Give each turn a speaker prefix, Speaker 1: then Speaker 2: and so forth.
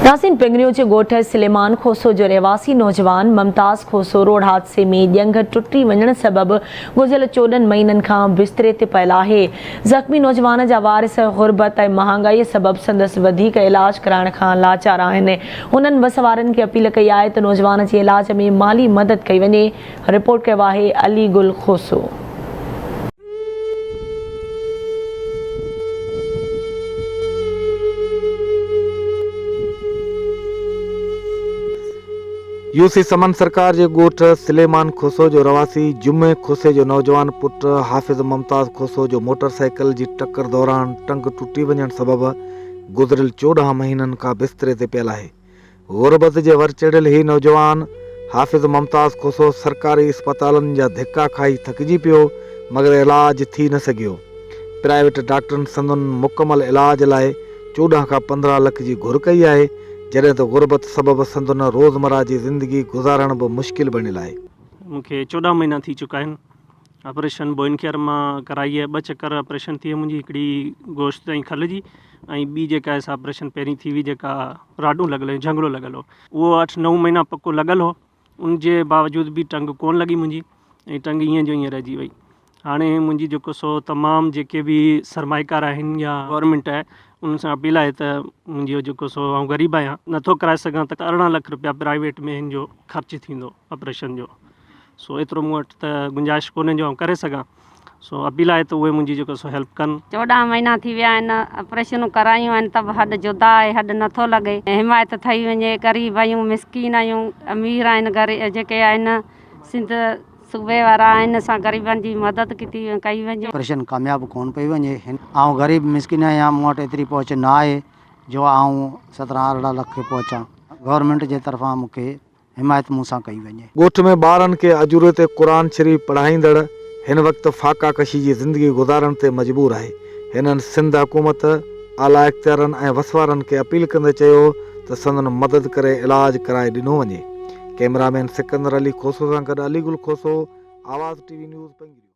Speaker 1: ناظرين پنگريو جي ڳوٺ سليمان کوسو جو رهواسي نوجوان ممتاز کوسو روڊ حادثي ۾ ڄنگهه ٽٽي وڃڻ سبب گذريل 14 مهينن کان بستري تي پيل آهي. زخمي نوجوان جا وارث غربت ۽ مهانگائي سبب سندس وڌيڪ علاج ڪرائڻ کان لاچار آهن. هنن وس وارن کي اپيل ڪئي آهي ته نوجوان جي علاج ۾ مالي مدد ڪئي وڃي. رپورٽ ڪيو آهي علي گل کوسو.
Speaker 2: يو سي سمن سرڪار جي ڳوٺ سليمان کوسو جو رهواسي جمعي کوسي جو نوجوان پٽ حافظ ممتاز کوسو جو موٽر سائيڪل جي ٽڪر دوران ٽنگ ٽٽي وڃڻ سبب گذريل 14 مهينن کان بستري تي پيل آهي. غربت جي ور چڙهيل هي نوجوان حافظ ممتاز کوسو سرڪاري اسپتالن جا ڌڪا کائي ٿڪجي پيو مگر علاج ٿي نه سگهيو. پرائيويٽ ڊاڪٽرن سندن مڪمل علاج لاء 14 کان 15 لک جي گهر ڪئي آهي جڏهن ته غربت سبب سندن روزمره جي زندگي گذارڻ به مشڪل بڻيل آهي.
Speaker 3: مون کي 14 مهينا ٿي چڪا آهن آپريشن بوئن ڪيئر مان ڪرائي آهي ٻه چڪر آپريشن ٿي منهنجي هڪڙي گوشت ۽ کل جي ۽ ٻي جيڪا آهي سا آپريشن پهرين ٿي هئي جيڪا راڊون لڳل هيون جهنگڙو لڳل هو اهو اٺ نو مهينا پڪو لڳل هو ان جي باوجود به ٽنگ ڪونه لڳي منهنجي ۽ ٽنگ ائين جو ائين رهجي وئي هاڻي منهنجي جيڪو سو تمام جيڪي به سرمائيڪار آهن يا گورنمينٽ آهي انهن سان اپيل آهي ته منهنجو جيڪو سو آئون غريب آهيان نٿو ڪرائي سگهان ته 18 لک روپيا پرائيويٽ ۾ هن جو خرچ ٿيندو آپريشن جو سو ايترو مون وٽ ته گنجائش ڪونهي جو آئون ڪري سگهان سو اپيل آهي ته اهي منهنجي جيڪو سو هيلپ ڪن.
Speaker 4: 14 مهينا ٿي ويا آهن آپريشنون ڪرايون آهن ته به هڏ جدا آهي هڏ نٿو لڳي حمايت ٿئي وڃي غريب آهيون مسڪين آهيون امير آهن جيڪي آهن سنڌ صوبي وارا آهن اسان غريبن جي مدد ڪئي وڃي.
Speaker 5: آپريشن ڪامياب ڪون پئي وڃي آئون غريب مسڪين آهيان مون وٽ ايتري پهچ نه آهي جو آئون 17 18 لک کي پهچان گورنمينٽ جي طرفان مون کي حمايت مون سان ڪئي وڃي.
Speaker 2: ڳوٺ ۾ ٻارن کي اجوري تي قرآن شريف پڙهائيندڙ هن وقت فاقا ڪشي جي زندگي گذارڻ تي مجبور آهي. هنن سنڌ حڪومت، اعليٰ اختيارن ۽ وسوارن کي اپيل ڪندي چيو ته سندن مدد ڪري علاج ڪرائي ڏنو وڃي. ڪئميرا مين سڪندر علي کوسو سان گڏ Ali Gul Khoso, Awaz T V news Pangrio.